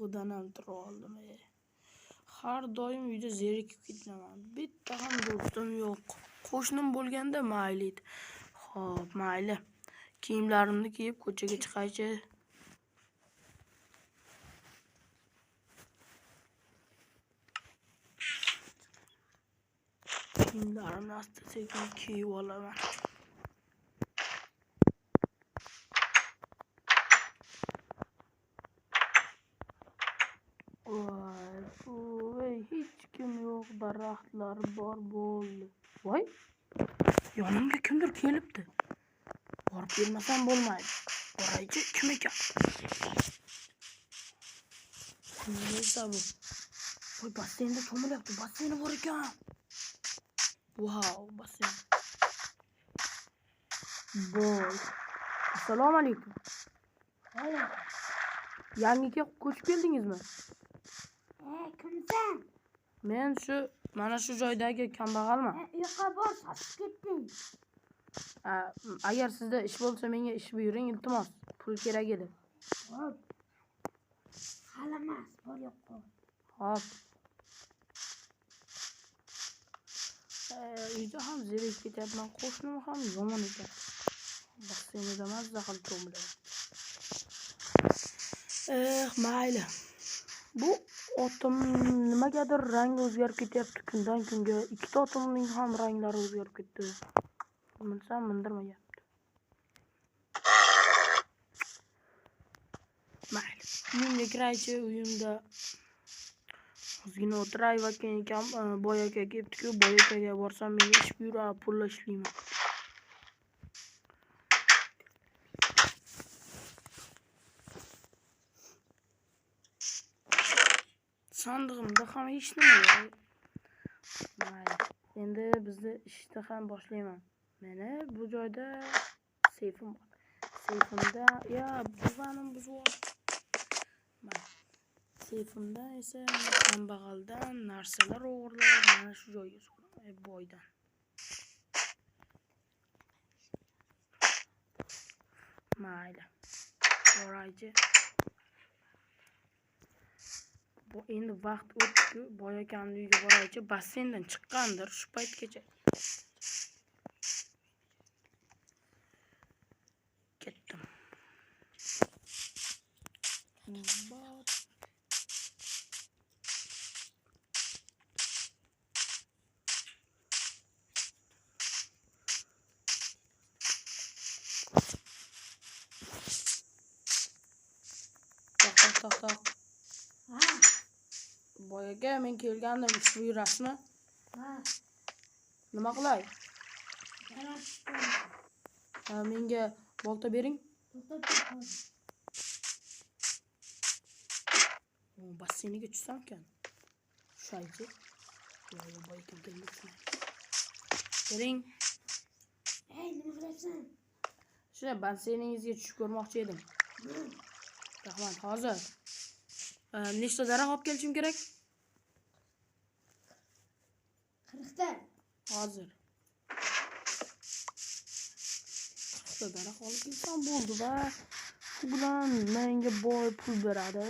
Uyqudan ham tura oldim. Har doim uyda zerikib ketaman. Bitta ham do'stim yo'q. Qo'shnim bo'lganda mayli edi. Xo'p, mayli. Kiyimlarimni kiyib ko'chaga chiqaychi. Kiyimlarimni asta-sekin kiyib olaman. Voy, voy, hech kim yo'q, daraxtlar bor bo'ldi. Voy, yonimga kimdir kelibdi. Borib bermasam bo'lmaydi. Boraychi, kim ekan? Nima bu? Voy, basseynda cho'milyapti. Basseyni bor ekan. Vau, basseyn. Boy. Assalomu alaykum. Yangiga ko'chib keldingizmi? Kimsan? Men shu mana shu joydagi kambag'alman. Uyqa bor, shoshib ketding. Agar sizda ish bo'lsa menga ish buyuring, iltimos. Pul kerak edi. Hop. Hali emas, bor yo'q. Hop. Uyda ham zerikib ketyapman. Qo'shnim ham yomon ekan. Basseynida mazza qilib cho'milaman. Mayli. Bu otim nimagadir rangi o'zgarib ketyapti kundan kunga. Ikkita otimning ham ranglari o'zgarib ketdi. Minsam mindirmayapti. Mayli. Uyimga kiraychi, uyimda ozgina o'tiray va keyin boy aka kelibdi-ku, boy akaga borsam menga ish buyuradi, pulli ishlayman. Sandig'imda ham hech nima yo'q. Mayli. Endi bizni ishni ham boshlayman. Meni bu joyda seyfim bor. Seyfimda ya divanim buzib. Mayli. Seyfimda esa kambag'aldan narsalar o'g'irlab mana shu joyga solaman. Boydan. Mayli. Boraychi. Bu endi vaqt o'tdi-ku, boy akamning uyiga boraychi, basseyndan chiqqandir shu paytgacha. Ketdim. Toq toq toq. Boy aka, men kelgandim, ish buyurasizmi? Ha. Nima qilay? Menga bolta bering. Basseyniga tushsam ekan. Tushaychi. Boy akam keldi. Bering. Ey, nima qilyapsan? Shuni basseyningizga tushib ko'rmoqchi edim. Rahmat, hozir. Nechta daraxt olib kelishim kerak? 40 ta. Hozir. 40 ta daraxt olib kelsam bo'ldi va shu bilan menga boy pul beradi.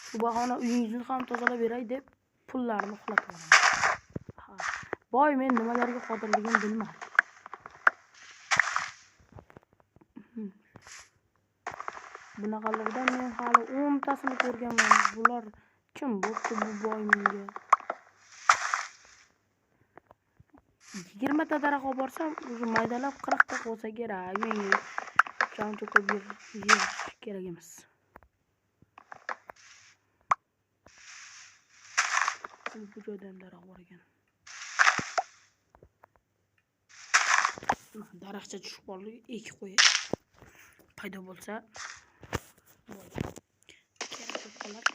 Shu bahona uyingizni ham tozalab beray deb pullarni uxlatib yuboraman. Ha. Boy men nimalarga qodirligimni bilmaydi. Bunaqalardan men hali 10 tasini ko'rganman. Bular kim bo'pti bu boy menga? 20 ta daraxt olib borsam, o'zi maydalab 40 ta qo'ysa kerak. Menga qancha ko'p yer kerak emas. Bu joyda ham daraxt bor ekan. Daraxtcha tushib qoldi, ekib qo'yay. Paydo bo'lsa kerak bo'lib qolar.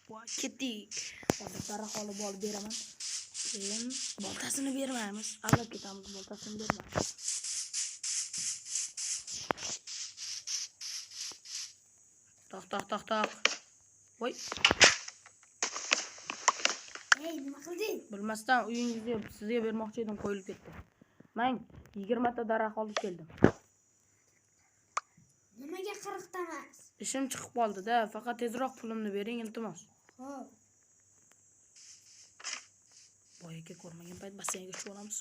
Voy, ketdik. Hozir daraxt olib borib beraman. Keyin boltasini bermaymiz. Aldab ketamiz, boltasini bermaymiz. Toq toq toq toq. Voy. Ey, nima qilding? Bilmasdan uyingizga sizga bermoqchi edim, qo'yilib ketdi. Men 20 ta daraxt olib keldim. Nimaga 40 ta emas? Ishim chiqib qoldi-da, faqat tezroq pulimni bering, iltimos. Xo'p. Boy aka ko'rmagan payt basseynga tushib olamiz.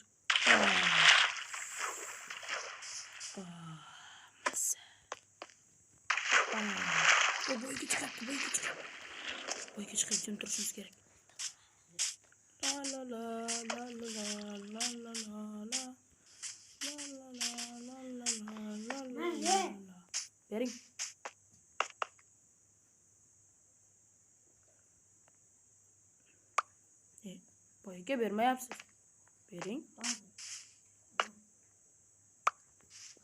Mazza. Boy aka chiqyapti, boy aka chiqyapti. Boy aka chiqyapti, jim turishimiz kerak. La la la la la la la la la. La la la la la la la la. Bering. Boy aka bermayapsiz. Bering.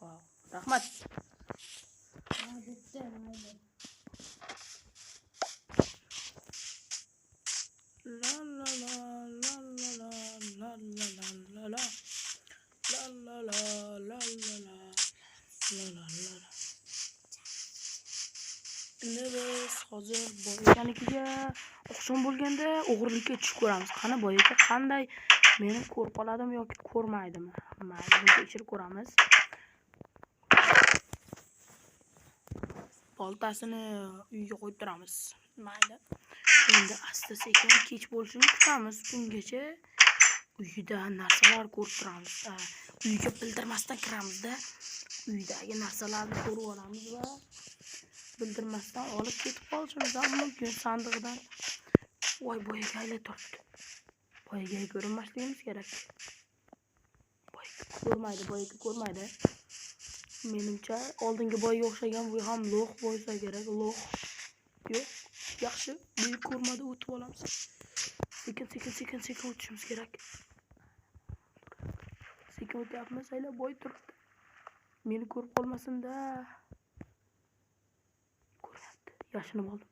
Vau, rahmat. La la la la la la la la la la. La la la la la la la la la. Endi biz hozir boy akanikiga oqshom bo'lganda o'g'irlikka tushib ko'ramiz. Qani boy aka qanday meni ko'rib qoladimi yoki ko'rmaydimi? Mayli, buni tekshirib ko'ramiz. Boltasini uyga qo'yib turamiz. Mayli. Endi asta-sekin kech bo'lishini kutamiz. Ungacha uyda narsalar ko'rib turamiz. Uyga bildirmasdan kiramizda, uydagi narsalarni ko'rib olamiz va bildirmasdan olib ketib qolishimiz ham mumkin sandig'idan. Voy, boy aka aylanib turibdi. Boy akaga ko'rinmasligimiz kerak. Boy aka ko'rmaydi, boy aka ko'rmaydi. Menimcha oldingi boyga o'xshagan bu ham lo'q bo'lsa kerak, lo'q. Yo'q, yaxshi, bu ko'rmadi, o'tib olamiz. Sekin, sekin, sekin, sekin o'tishimiz kerak. Sekin o'tyapmiz, ayla boy turibdi. Meni ko'rib qolmasin-da. Ko'ryapti. Yashinib oldim.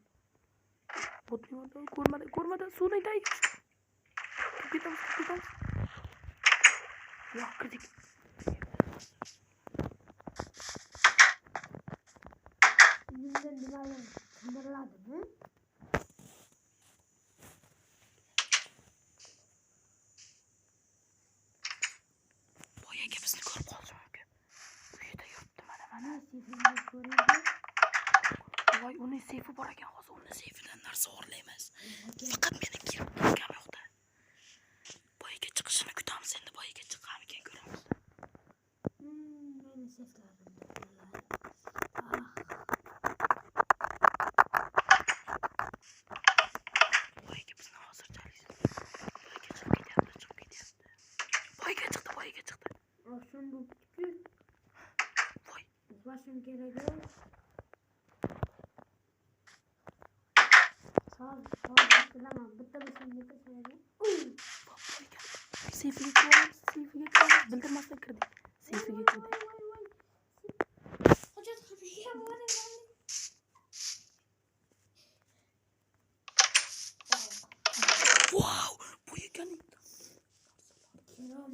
Botning o'rniga ko'rmadi, ko'rmadi, suvning tagiga tushdi. Kirib ketamiz, kirib ketamiz. Yo'q, kirdik. Uyimda nimalar qimirladimi? Boy aka bizni ko'rib qolishi mumkin. Uyida yuribdi mana, mana. Seyfimni ko'rindi. Voy, uning seyfi bor ekan, hozir uni seyfidan narsa o'g'irlaymiz. Faqat meni kirib ketgam yo'qda. Boy aka chiqishini kutamiz endi, boy aka chiqamikin ko'ramiz. Meni seyflarimda. Boy aka bizni hozirchalik. Boy aka chiqib ketyapti, chiqib ketyapti. Boy aka chiqdi, boy aka chiqdi. Oqshom bo'pti-ku. Voy. Uxlashim kerak-ku. Soat bilaman, bitta bo'lsa neta so'raydi. Voy, seyfiga kiramiz, seyfiga kiramiz, bildirmasdan kirdik. Seyfiga kirdik. Hojatxonaga boring. Vau, bu ekan. Kirom.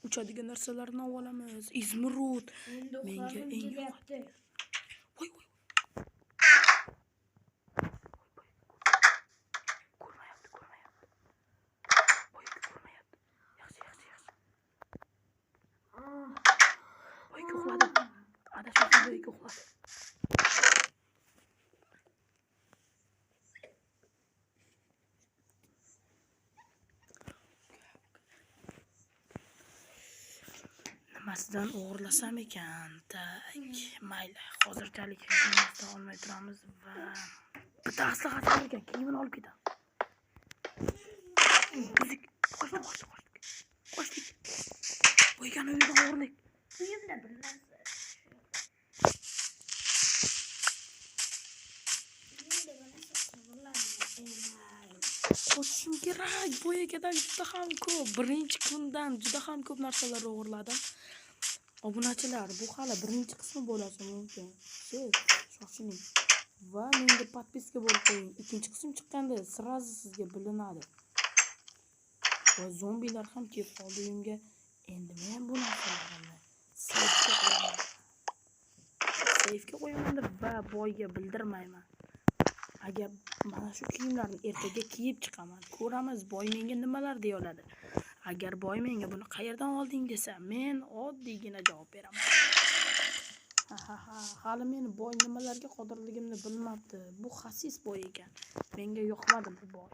Uchadigan narsalarni olamiz. Izmurud. Endi Menga uxlagim eng kelyapti. Voy, voy. Ko'rmayapti, ko'rmayapti. Voy, ko'rmayapti. Yaxshi, yaxshi, yaxshi. Voy, uxladi. Adashmasam boy aka uxladi. Nimasidan o'g'irlasam ekan? Tak, mayli, hozirchalik hech nimasidan olmay turamiz va bitta aslahasi bor ekan, kiyimini olib ketamiz. Buzik, qochdik, qochdik, qochdik. Qochdik. Boy akani uyidan o'g'irlik. Uyimda bir narsa. Uyimda bir narsa qimirladimi? Qochishim kerak. Boy akadan juda ham ko'p, birinchi kundan juda ham ko'p narsalar o'g'irladim. Obunachilar, bu hali birinchi qismi bo'lishi mumkin. Siz shoshiling va menga podpiska bo'lib qo'ying. Ikkinchi qism chiqqanda sразу sizga bilinadi. Va zombilar ham kelib qoldi uyimga. Endi men bu narsalarni seyfga qo'yaman. Seyfga qo'yaman va boyga bildirmayman. Agar mana shu kiyimlarni ertaga kiyib chiqaman, ko'ramiz boy menga nimalar deya oladi. Agar boy menga buni qayerdan olding desa, men oddiygina javob beraman. Ha ha ha, Hali meni boy nimalarga qodirligimni bilmabdi. Bu xasis boy ekan. Menga yoqmadi bu boy.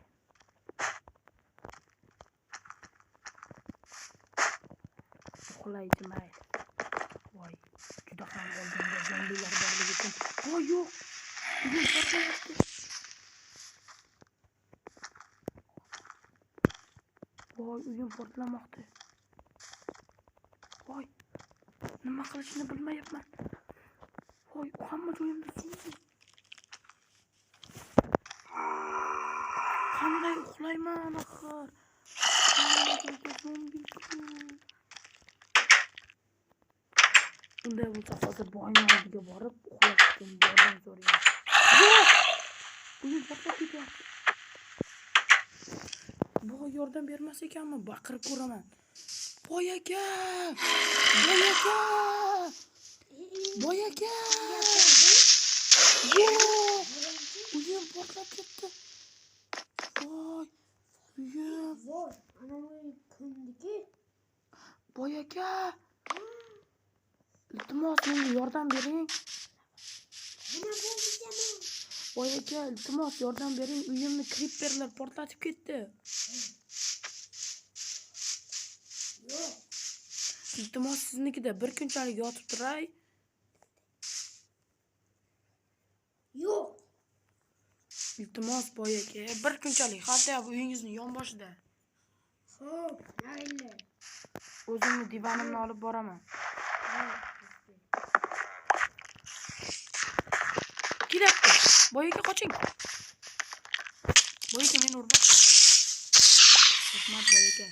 Uxlaychi mayli. Voy, juda ham oldimda zombilar borligi uchun. Voy, yo'q. Uyim portlayapti. Voy, uyim portlamoqda. Voy, nima qilishni bilmayapman. Voy, hamma joyimda zombi. Qanday uxlayman axir? Hamma joyda zombi ko'p. Unday bo'lsa hozir boyning oldiga borib uxlash uchun yordam so'rayman. Yo'q! Uyim portlab ketyapti. Boy yordam bermas ekanmi? Baqirib ko'raman. Boy aka! Boy aka! Boy aka! Yo'q! Uyim portlab ketdi. Voy! Uyim. Voy, anavi kimniki? Boy aka! Iltimos, menga yordam bering. Nima bo'ldi sana? Boy aka, iltimos yordam bering. Uyimni creeperlar portlatib ketdi. Yo'q. Iltimos, siznikida bir kunchalik yotib turay. Yo'q. Iltimos, boy aka, bir kunchalik hatto uyingizni yonboshida. Xo'p, mayli. O'zimni divanimni olib boraman. Kelyapti. Boy aka, qoching. Boy aka, meni urdi. Rahmat, boy aka.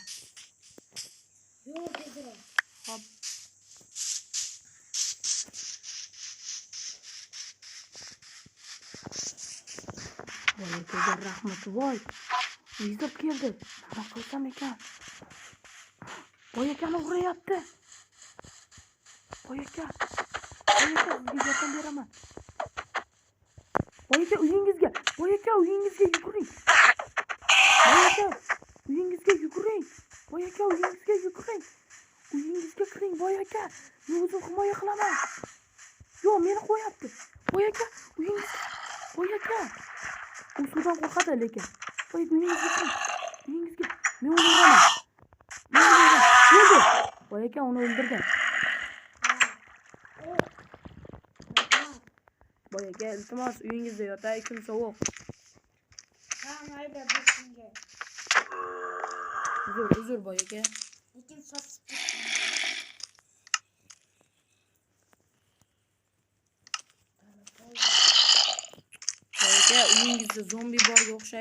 Yo'q, tezroq. Hop. Boy akaga rahmat. Voy. Wizard keldi. Nima qilsam ekan? Boy akani uryapti. Boy aka. Boy aka, sizga yordam beraman. Boy aka, uyingizga. Boy aka, uyingizga yuguring. Boy aka, uyingizga yuguring. Boy aka, uyingizga yuguring. Uyingizga kiring, boy aka. Men o'zim himoya qilaman. Yo'q, meni qo'yapti. Boy aka, uyingizga. Boy aka. U suvdan qo'rqadi lekin. Boy aka, uyingizga kiring. Uyingizga. Men uni uraman. Men uni uraman. O'ldi. Boy aka uni o'ldirgan. Boy aka, iltimos, uyingizda yotay, kun sovuq. Ha, mayli, bu kunga. Uzr, uzr boy aka. Lekin sotib ketdim. Boy aka, uyingizda zombi borga o'xshaydi.